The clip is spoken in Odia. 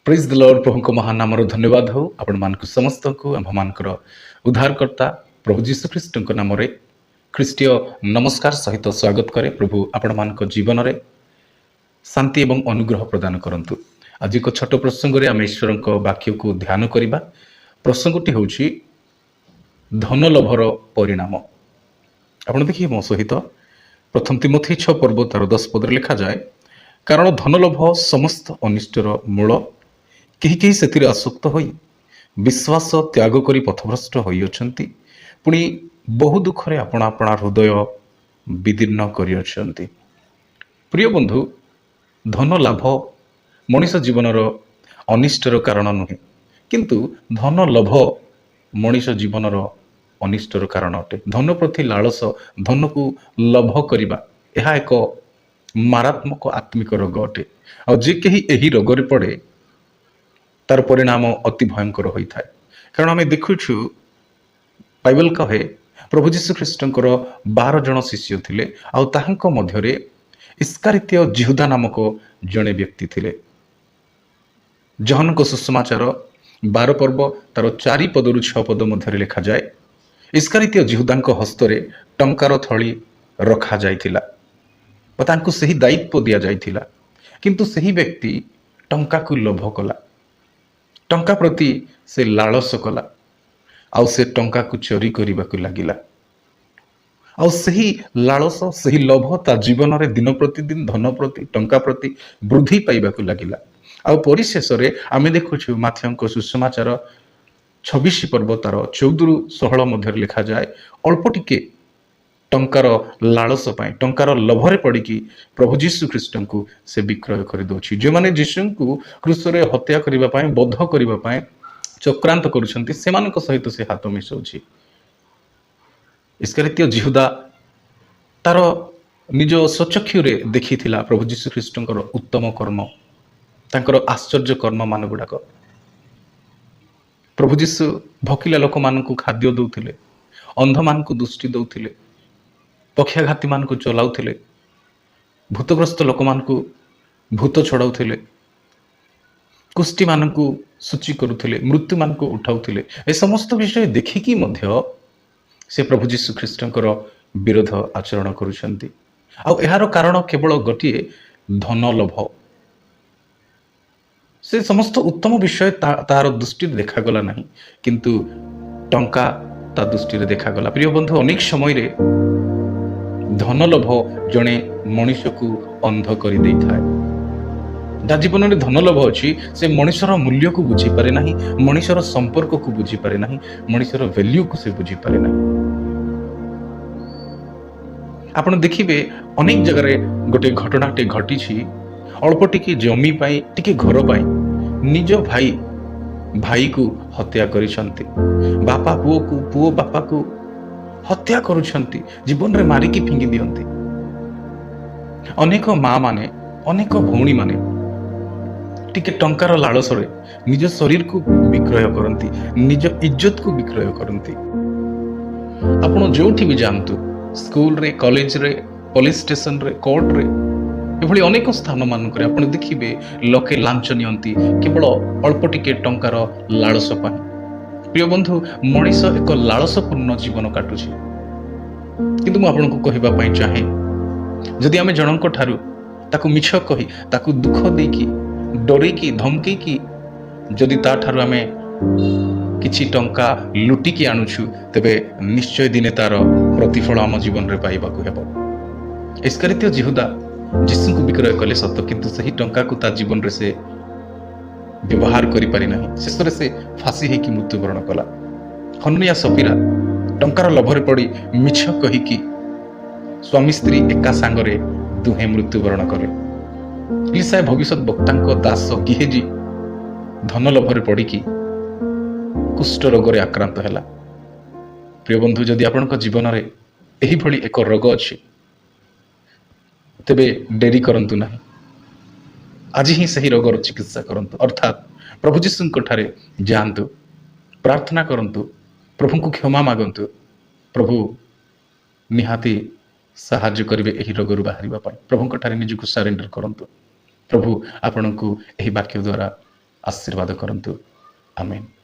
ପ୍ରେଜ୍ ଦ ଲର୍ଡ। ପ୍ରଭୁଙ୍କ ମହାନ ନାମର ଧନ୍ୟବାଦ ହେଉ। ଆପଣମାନଙ୍କୁ ସମସ୍ତଙ୍କୁ ଆମ୍ଭମାନଙ୍କର ଉଦ୍ଧାରକର୍ତ୍ତା ପ୍ରଭୁ ଯୀଶୁଖ୍ରୀଷ୍ଟଙ୍କ ନାମରେ ଖ୍ରୀଷ୍ଟୀୟ ନମସ୍କାର ସହିତ ସ୍ୱାଗତ କରେ। ପ୍ରଭୁ ଆପଣମାନଙ୍କ ଜୀବନରେ ଶାନ୍ତି ଏବଂ ଅନୁଗ୍ରହ ପ୍ରଦାନ କରନ୍ତୁ। ଆଜି ଏକ ଛୋଟ ପ୍ରସଙ୍ଗରେ ଆମେ ଈଶ୍ୱରଙ୍କ ବାକ୍ୟକୁ ଧ୍ୟାନ କରିବା। ପ୍ରସଙ୍ଗଟି ହେଉଛି ଧନ ଲୋଭର ପରିଣାମ। ଆପଣ ଦେଖିବେ ମୋ ସହିତ, ପ୍ରଥମ ତିମୋଥି 6 ପର୍ବ ତାର 10 ପଦରେ ଲେଖାଯାଏ, "କାରଣ ଧନଲୋଭ ସମସ୍ତ ଅନିଷ୍ଟର ମୂଳ। କେହି କେହି ସେଥିରେ ଆସକ୍ତ ହୋଇ ବିଶ୍ୱାସ ତ୍ୟାଗ କରି ପଥଭ୍ରଷ୍ଟ ହୋଇଅଛନ୍ତି, ପୁଣି ବହୁ ଦୁଃଖରେ ଆପଣା ଆପଣା ହୃଦୟ ବିଦୀର୍ଣ୍ଣ କରିଅଛନ୍ତି।" ପ୍ରିୟ ବନ୍ଧୁ, ଧନ ଲାଭ ମଣିଷ ଜୀବନର ଅନିଷ୍ଟର କାରଣ ନୁହେଁ, କିନ୍ତୁ ଧନ ଲୋଭ ମଣିଷ ଜୀବନର ଅନିଷ୍ଟର କାରଣ ଅଟେ। ଧନ ପ୍ରତି ଲାଳସ, ଧନକୁ ଲୋଭ କରିବା, ଏହା ଏକ ମାରାତ୍ମକ ଆତ୍ମିକ ରୋଗ ଅଟେ। ଆଉ ଯେ କେହି ଏହି ରୋଗରେ ପଡ଼େ, ତାର ପରିଣାମ ଅତି ଭୟଙ୍କର ହୋଇଥାଏ। କାରଣ ଆମେ ଦେଖୁଛୁ, ବାଇବଲ କହେ, ପ୍ରଭୁ ଯୀଶୁ ଖ୍ରୀଷ୍ଟଙ୍କର 12 ଜଣ ଶିଷ୍ୟ ଥିଲେ ଆଉ ତାହାଙ୍କ ମଧ୍ୟରେ ଇସ୍କାରିତୀୟ ଜିହୁଦା ନାମକ ଜଣେ ବ୍ୟକ୍ତି ଥିଲେ। ଯୋହନଙ୍କ ସୁସମାଚାର 12 ପର୍ବ ତାର 4 ପଦରୁ 6 ପଦ ମଧ୍ୟରେ ଲେଖାଯାଏ, ଇସ୍କାରିତୀୟ ଜିହୁଦାଙ୍କ ହସ୍ତରେ ଟଙ୍କାର ଥଳି ରଖାଯାଇଥିଲା ବା ତାଙ୍କୁ ସେହି ଦାୟିତ୍ୱ ଦିଆଯାଇଥିଲା। କିନ୍ତୁ ସେହି ବ୍ୟକ୍ତି ଟଙ୍କାକୁ ଲୋଭ କଲା, ଟଙ୍କା ପ୍ରତି ସେ ଲାଳସ କଲା ଆଉ ସେ ଟଙ୍କାକୁ ଚୋରି କରିବାକୁ ଲାଗିଲା। ଆଉ ସେହି ଲାଳସ, ସେହି ଲୋଭ ତା ଜୀବନରେ ଦିନ ପ୍ରତିଦିନ ଧନ ପ୍ରତି, ଟଙ୍କା ପ୍ରତି ବୃଦ୍ଧି ପାଇବାକୁ ଲାଗିଲା। ଆଉ ପରିଶେଷରେ ଆମେ ଦେଖୁଛୁ, ମାଥିଉଙ୍କ ସୁସମାଚାର 26 ପର୍ବ ତାର 14ରୁ 16 ମଧ୍ୟରେ ଲେଖାଯାଏ, ଅଳ୍ପ ଟିକେ ଟଙ୍କାର ଲାଳସ ପାଇଁ, ଟଙ୍କାର ଲୋଭରେ ପଡ଼ିକି ପ୍ରଭୁ ଯୀଶୁ ଖ୍ରୀଷ୍ଟଙ୍କୁ ସେ ବିକ୍ରୟ କରିଦେଉଛି। ଯେଉଁମାନେ ଯୀଶୁଙ୍କୁ କ୍ରୁଶରେ ହତ୍ୟା କରିବା ପାଇଁ, ବଧ କରିବା ପାଇଁ ଚକ୍ରାନ୍ତ କରୁଛନ୍ତି, ସେମାନଙ୍କ ସହିତ ସେ ହାତ ମିଶାଉଛି। ଇସ୍କାରିତୀୟ ଜିହୁଦା ତାର ନିଜ ସ୍ୱଚକ୍ଷୁରେ ଦେଖିଥିଲା ପ୍ରଭୁ ଯୀଶୁ ଖ୍ରୀଷ୍ଟଙ୍କର ଉତ୍ତମ କର୍ମ, ତାଙ୍କର ଆଶ୍ଚର୍ଯ୍ୟ କର୍ମ ମାନ ଗୁଡ଼ାକ। ପ୍ରଭୁ ଯୀଶୁ ଭୋକିଲା ଲୋକମାନଙ୍କୁ ଖାଦ୍ୟ ଦେଉଥିଲେ, ଅନ୍ଧମାନଙ୍କୁ ଦୃଷ୍ଟି ଦେଉଥିଲେ, ପକ୍ଷାଘାତୀମାନଙ୍କୁ ଚଲାଉଥିଲେ, ଭୂତଗ୍ରସ୍ତ ଲୋକମାନଙ୍କୁ ଭୂତ ଛଡ଼ାଉଥିଲେ, କୁଷ୍ଠୀମାନଙ୍କୁ ଶୁଚି କରୁଥିଲେ, ମୃତ୍ୟୁମାନଙ୍କୁ ଉଠାଉଥିଲେ। ଏ ସମସ୍ତ ବିଷୟ ଦେଖିକି ମଧ୍ୟ ସେ ପ୍ରଭୁ ଯୀଶୁ ଖ୍ରୀଷ୍ଟଙ୍କର ବିରୋଧ ଆଚରଣ କରୁଛନ୍ତି। ଆଉ ଏହାର କାରଣ କେବଳ ଗୋଟିଏ, ଧନ ଲୋଭ। ସେ ସମସ୍ତ ଉତ୍ତମ ବିଷୟ ତାର ଦୃଷ୍ଟିରେ ଦେଖାଗଲା ନାହିଁ, କିନ୍ତୁ ଟଙ୍କା ତା ଦୃଷ୍ଟିରେ ଦେଖାଗଲା। ପ୍ରିୟ ବନ୍ଧୁ, ଅନେକ ସମୟରେ ଧନ ଲୋଭ ଜଣେ ମଣିଷକୁ ଅନ୍ଧ କରିଦେଇଥାଏ। ଯାହା ଜୀବନରେ ଧନ ଲୋଭ ଅଛି, ସେ ମଣିଷର ମୂଲ୍ୟକୁ ବୁଝିପାରେ ନାହିଁ, ମଣିଷର ସମ୍ପର୍କକୁ ବୁଝିପାରେ ନାହିଁ, ମଣିଷର ଭ୍ୟାଲ୍ୟୁକୁ ସେ ବୁଝିପାରେ ନାହିଁ। ଆପଣ ଦେଖିବେ, ଅନେକ ଜାଗାରେ ଗୋଟେ ଘଟଣାଟେ ଘଟିଛି। ଅଳ୍ପ ଟିକେ ଜମି ପାଇଁ, ଟିକେ ଘର ପାଇଁ ନିଜ ଭାଇ ଭାଇକୁ ହତ୍ୟା କରିଛନ୍ତି। ବାପା ପୁଅକୁ, ପୁଅ ବାପାକୁ ହତ୍ୟା କରୁଛନ୍ତି, ଜୀବନରେ ମାରିକି ଫିଙ୍ଗି ଦିଅନ୍ତି। ଅନେକ ମା ମାନେ, ଅନେକ ଭଉଣୀମାନେ ଟିକେ ଟଙ୍କାର ଲାଳସରେ ନିଜ ଶରୀରକୁ ବିକ୍ରୟ କରନ୍ତି, ନିଜ ଇଜ୍ଜତକୁ ବିକ୍ରୟ କରନ୍ତି। ଆପଣ ଯେଉଁଠି ବି ଯାଆନ୍ତୁ, ସ୍କୁଲରେ, କଲେଜରେ, ପୋଲିସ ଷ୍ଟେସନରେ, କୋର୍ଟରେ, ଏଭଳି ଅନେକ ସ୍ଥାନମାନଙ୍କରେ ଆପଣ ଦେଖିବେ, ଲୋକେ ଲାଞ୍ଚ ନିଅନ୍ତି କେବଳ ଅଳ୍ପ ଟିକେ ଟଙ୍କାର ଲାଳସ ପାଇଁ। ପ୍ରିୟ ବନ୍ଧୁ, ମଣିଷ ଏକ ଲାଳସପୂର୍ଣ୍ଣ ଜୀବନ କାଟୁଛି। କିନ୍ତୁ ମୁଁ ଆପଣଙ୍କୁ କହିବା ପାଇଁ ଚାହେଁ, ଯଦି ଆମେ ଜଣଙ୍କ ଠାରୁ ତାକୁ ମିଛ କହି, ତାକୁ ଦୁଃଖ ଦେଇକି, ଡରେଇକି, ଧମକେଇକି ଯଦି ତାଠାରୁ ଆମେ କିଛି ଟଙ୍କା ଲୁଟିକି ଆଣୁଛୁ, ତେବେ ନିଶ୍ଚୟ ଦିନେ ତାର ପ୍ରତିଫଳ ଆମ ଜୀବନରେ ପାଇବାକୁ ହେବ। ଇସ୍କାରିତୀୟ ଜିହୁଦା ଯୀଶୁଙ୍କୁ ବିକ୍ରୟ କଲେ ସତ, କିନ୍ତୁ ସେହି ଟଙ୍କାକୁ ତା ଜୀବନରେ ସେ ବ୍ୟବହାର କରିପାରି ନାହିଁ। ଶେଷରେ ସେ ଫାଶୀ ହେଇକି ମୃତ୍ୟୁବରଣ କଲା। ହନନିଆ ସପିରା ଟଙ୍କାର ଲୋଭରେ ପଡ଼ି ମିଛ କହିକି ସ୍ୱାମୀ ସ୍ତ୍ରୀ ଏକା ସାଙ୍ଗରେ ଦୁହେଁ ମୃତ୍ୟୁବରଣ କଲେ। ଇଲିଶାୟ ଭବିଷ୍ୟତ ବକ୍ତାଙ୍କ ଦାସ ଗିହେଜି ଧନ ଲୋଭରେ ପଡ଼ିକି କୁଷ୍ଠ ରୋଗରେ ଆକ୍ରାନ୍ତ ହେଲା। ପ୍ରିୟ ବନ୍ଧୁ, ଯଦି ଆପଣଙ୍କ ଜୀବନରେ ଏହିଭଳି ଏକ ରୋଗ ଅଛି, ତେବେ ଡେରି କରନ୍ତୁ ନାହିଁ। ଆଜି ହିଁ ସେହି ରୋଗର ଚିକିତ୍ସା କରନ୍ତୁ, ଅର୍ଥାତ୍ ପ୍ରଭୁ ଯୀଶୁଙ୍କ ଠାରେ ଯାଆନ୍ତୁ, ପ୍ରାର୍ଥନା କରନ୍ତୁ, ପ୍ରଭୁଙ୍କୁ କ୍ଷମା ମାଗନ୍ତୁ। ପ୍ରଭୁ ନିହାତି ସାହାଯ୍ୟ କରିବେ ଏହି ରୋଗରୁ ବାହାରିବା ପାଇଁ। ପ୍ରଭୁଙ୍କ ଠାରେ ନିଜକୁ ସରେଣ୍ଡର କରନ୍ତୁ। ପ୍ରଭୁ ଆପଣଙ୍କୁ ଏହି ବାକ୍ୟ ଦ୍ୱାରା ଆଶୀର୍ବାଦ କରନ୍ତୁ। ଆମେନ୍।